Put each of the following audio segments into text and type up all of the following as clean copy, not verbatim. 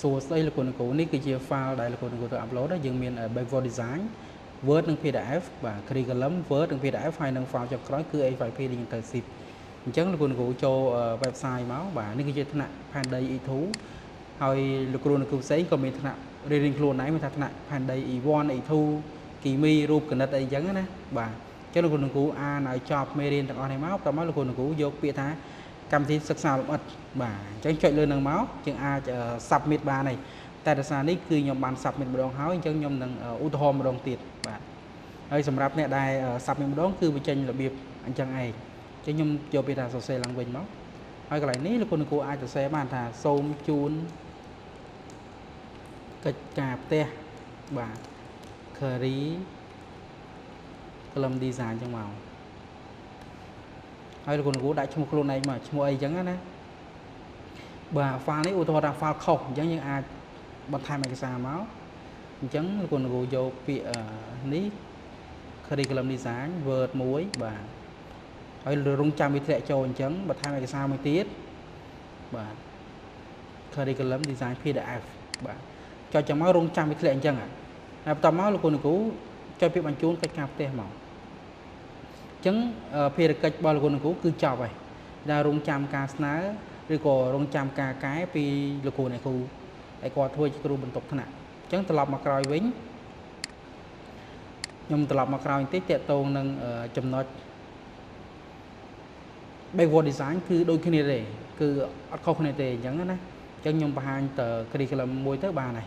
សួស្តីលោកគ្រូអ្នកគ្រូនេះគឺជា file ដែលលោកគ្រូអ្នកគ្រូទៅ upload យើងមាន backward design Word និង PDF បាទ curriculum Word និង PDF ហើយនិង file ចុងក្រោយគឺ H5P ដែលយើងត្រូវ zip អញ្ចឹងលោកគ្រូអ្នកគ្រូចូល website មកបាទនេះគឺជាថ្នាក់ផែនដី E2 ហើយលោកគ្រូអ្នកគ្រូផ្សេងក៏មានថ្នាក់រៀងៗខ្លួនដែរមានថាថ្នាក់ផែនដី E1 E2 គីមីរូបគណិតអីអញ្ចឹងណាបាទអញ្ចឹងលោកគ្រូអ្នកគ្រូអានឲ្យចប់មេរៀនទាំងអស់នេះមកតមកលោកគ្រូអ្នកគ្រូយកពាក្យថាកម្មវិធីសិក្សាលម្អិតបាទអញ្ចឹងចុចលើនឹងមកយើងអាច submit បានហើយតែដោយសារនេះគឺខ្ញុំបាន submit ម្ដងហើយអញ្ចឹងខ្ញុំនឹងឧទាហរណ៍ម្ដងទៀតបាទហើយសម្រាប់អ្នកដែល submit ម្ដងគឺវាចេញរបៀបអញ្ចឹងឯងអញ្ចឹងខ្ញុំយកពាក្យថាសរសេរឡើងវិញមកហើយកន្លែងនេះលោកគ្រូអ្នកគ្រូអាចសរសេរបានថាសូមជូនកិច្ចការផ្ទះបាទ curriculum design អញ្ចឹងមកហើយលោកគ្រូដាក់ឈ្មោះខ្លួនឯងមកឈ្មោះអីចឹងណាបាទ file នេះឧទាហរណ៍ថា file ខុសអញ្ចឹងយើងអាចបន្ថែមឯកសារមកអញ្ចឹងលោកគ្រូយកពាក្យនេះ curriculum design Word មួយបាទហើយរងចាំវាធ្លាក់ចូលអញ្ចឹងបន្ថែមឯកសារមួយទៀតបាទ curriculum design PDF បាទចុចចាំមករងចាំវាធ្លាក់អញ្ចឹងហើយបន្តមកលោកគ្រូចុចពាក្យបញ្ជូនកិច្ចការផ្ទះមកអញ្ចឹងភារកិច្ចរបស់លោកគ្រូគឺចប់ហើយដែលរងចាំការស្នើឬក៏រងចាំការកែពីលោកគ្រូអ្នកគ្រូដែលគាត់ធ្វើជាគ្រូបន្ទប់ថ្នាក់អញ្ចឹងត្រឡប់មកក្រោយវិញខ្ញុំត្រឡប់មកក្រោយបន្តិចតកតងនឹងចំណុច backward design គឺដូចគ្នាទេគឺអត់ខុសគ្នាទេអញ្ចឹងណាអញ្ចឹងខ្ញុំបង្ហាញត curriculum មួយទៅបានហើយ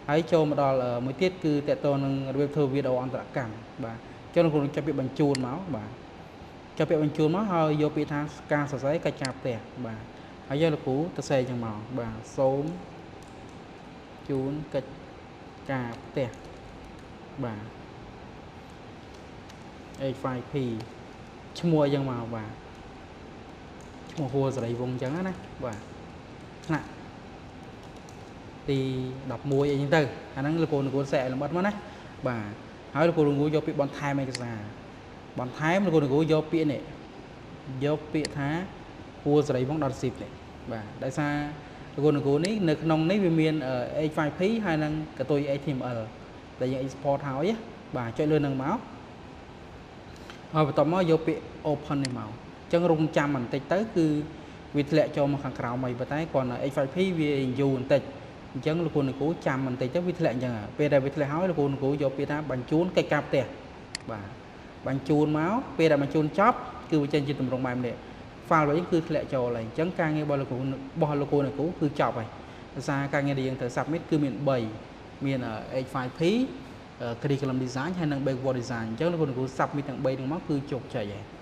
ហើយចូលមកដល់មួយទៀតគឺតកតងនឹងរបៀបធ្វើវីដេអូអន្តរកម្មបាទអញ្ចឹងលោកគ្រូចាប់ពាក្យបញ្ជូនមកបាទចាប់ពាក្យបញ្ជូនមកហើយយកពាក្យថាការសរសេរកិច្ចការផ្ទះបាទហើយយកលោកគ្រូទៅសេអញ្ចឹងមកបាទសូមជូនកិច្ចការផ្ទះបាទ H5P ឈ្មោះអញ្ចឹងមកបាទឈ្មោះហួរសេរីវងអញ្ចឹងណាបាទថ្នាក់ទី11អីចឹងទៅអាហ្នឹងលោកគ្រូលោកគ្រូសេឲ្យលម្អិតមកណាបាទហើយលោកគ្រូលោកគ្រូយកពាក្យបន្ថែមឯកសារបន្ថែមលោកគ្រូលោកគ្រូយកពាក្យនេះយកពាក្យថាហួរសេរីវង .zip នេះបាទដោយសារលោកគ្រូលោកគ្រូនេះនៅក្នុងនេះវាមាន H5P ហើយនិងកតុយ HTML ដែលយើង export ហើយបាទចុចលើនឹងមកហើយបន្ទាប់មកយកពាក្យ open នេះមកអញ្ចឹងរងចាំបន្តិចទៅគឺវាធ្លាក់ចូលមកខាងក្រោមហើយប៉ុន្តែគ្រាន់តែ H5P វាយូរបន្តិចអញ្ចឹងលោកគ្រូអ្នកគ្រូចាំបន្តិចទៅវាធ្លាក់អញ្ចឹងពេលដែលវាធ្លាក់ហើយលោកគ្រូអ្នកគ្រូយកពាក្យថាបញ្ជូនកិច្ចការផ្ទះបាទបញ្ជូនមកពេលដែលបញ្ជូនចប់គឺវាចេញជាទម្រង់បែបនេះ file វិញគឺធ្លាក់ចូលហើយអញ្ចឹងការងាររបស់លោកគ្រូរបស់លោកគ្រូអ្នកគ្រូគឺចប់ហើយដោយសារការងារដែលយើងត្រូវ submit គឺមាន3មាន H5P curriculum design ហើយនិង backward design អញ្ចឹងលោកគ្រូអ្នកគ្រូ submit ទាំង3ហ្នឹងមកគឺជោគជ័យហើយ។